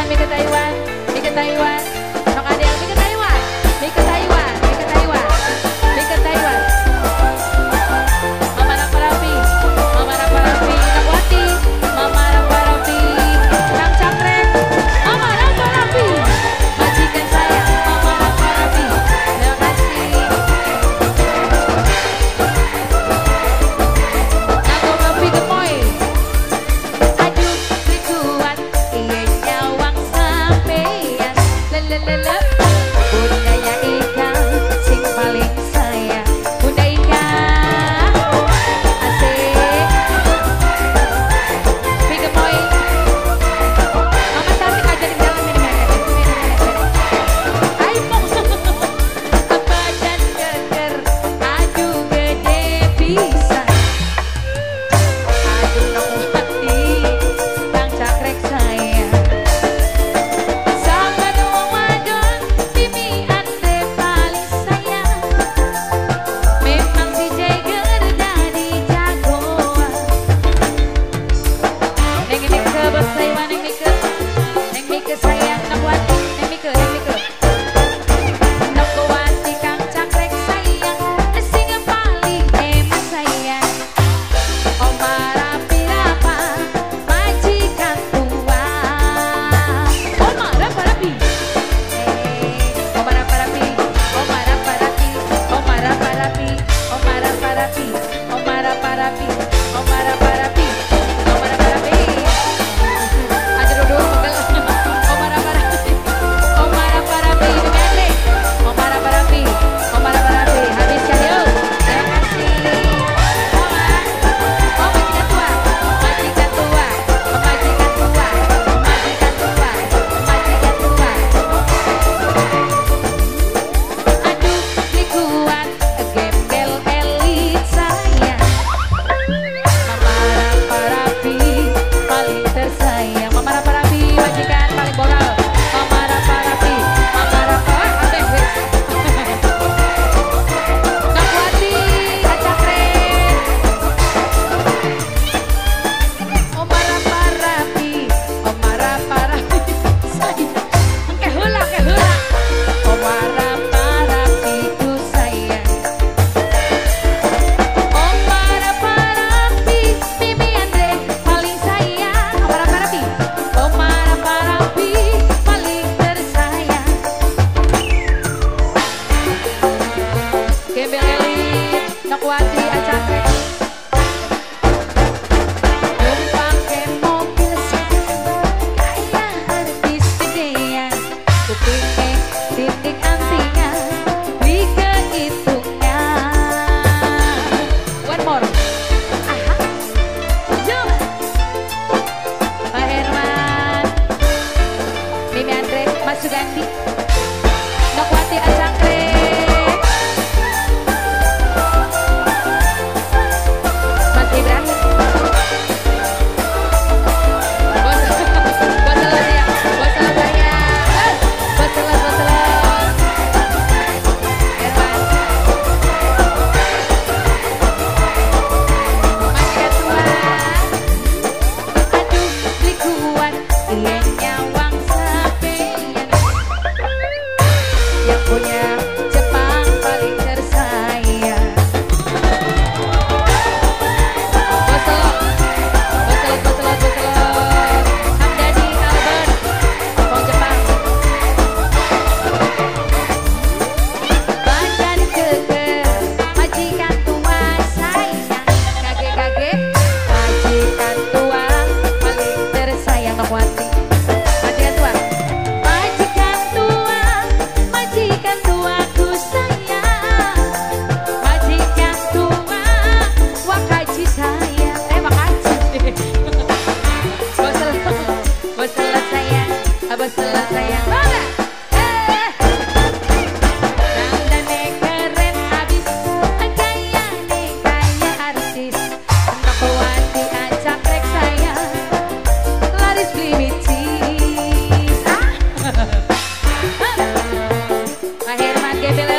Taiwan, Mika Taiwan, Mika Taiwan. Nok Adel, Mika Taiwan, Mika Taiwan, Mika Taiwan, Mika Taiwan. Mama Raparapi, Mama Raparapi, Nakwati, Mama Raparapi, Kang Cakrek, Mama Raparapi, majikan saya, Mama Raparapi. Terima kasih. Aku Rapi Gemoy. Aduh, kuat, iya nyawang sampeyan. Lelelele. Bundanya Ika, sing paling sayang. Bunda Ika, asik. Mika Moy. Mama cantik aja di jalan ini. Ayo, badan keker, aduh gede bisa. Aduh nongwati, Kang Cakrek sayang. Saben wong wadon, Mimi Andre paling sayang. Memang si Jagger jadi jagoan. Neng Mika bos Taiwan, Neng Mika, Neng Mika sayang Nakwati, Neng Mika, Neng Mika. Nakwati Kang Cakrek sayang, sing paling emas sayang. Oma Rapi Rapa, majikan tua. Oma Rapa Rapi, Oma Rapa Rapi, Oma Rapa Rapi, Oma Rapa Rapi, Oma Rapa Rapi, Oma Rapa Rapi, Oma Rapa Rapi, Oma Rapa Rapi. Aja dulu pegel. Oma Rapa Rapi, Oma Rapa Rapi, Mimi Andre, Oma Rapa Rapi, Oma Rapa Rapi. Habiskan yuk. Terima kasih. Oma, oh majikan tua, majikan tua, majikan tua, majikan tua, majikan tua. Aduh, beli kuat, gembel elit sayang. Mama Rapa Rapi paling tersayang. Mama Rapa Rapi majikan paling boral. Mama Rapa Rapi, Mama Rapa, abeh wis. Nakwati, Acakre. Oma Rapa Rapi, Oma Rapa Rapi, sayang. Engke heula, engke heula. Oma Rapa Rapi ku sayang. Oma Rapa Rapi, Mimi Andre paling sayang. Oma Rapa Rapi, Oma Rapa Rapi paling tersayang. Gembel elit, Nakwati Acakre. Numpang ke mobil sedan, kayak artis gedean. Kupinge titik antingan, beli kehitungan. One more. Aha. Yuk. Pak Herman, Mimi Andre, Mas Sugandi, Nokwati Acakre. Mas Ibrahim. Bos, bos sayang, bos sayang, bos bos Herman, majikan tua. Aduh, beli kuat, iya nyawang sampeyan. Yang punya Jepang paling tersayang. Boselot, boselot, boselot, boselot. Hamdani Albert, Wong Jepang. Badan keker, majikan tua sayang. Kage-kage, majikan tua paling tersayang. Nokwati, majikan tua, majikan tua, majikan tua ku sayang. Majikan tua, wakaji sayang. Wakaji. Boselot, boselot sayang, boselot sayang. Bangga. Dandane keren abis, gayane kaya artis. Nokwati Acakrek sayang, laris beli micis. Ah. Pak Herman gembel.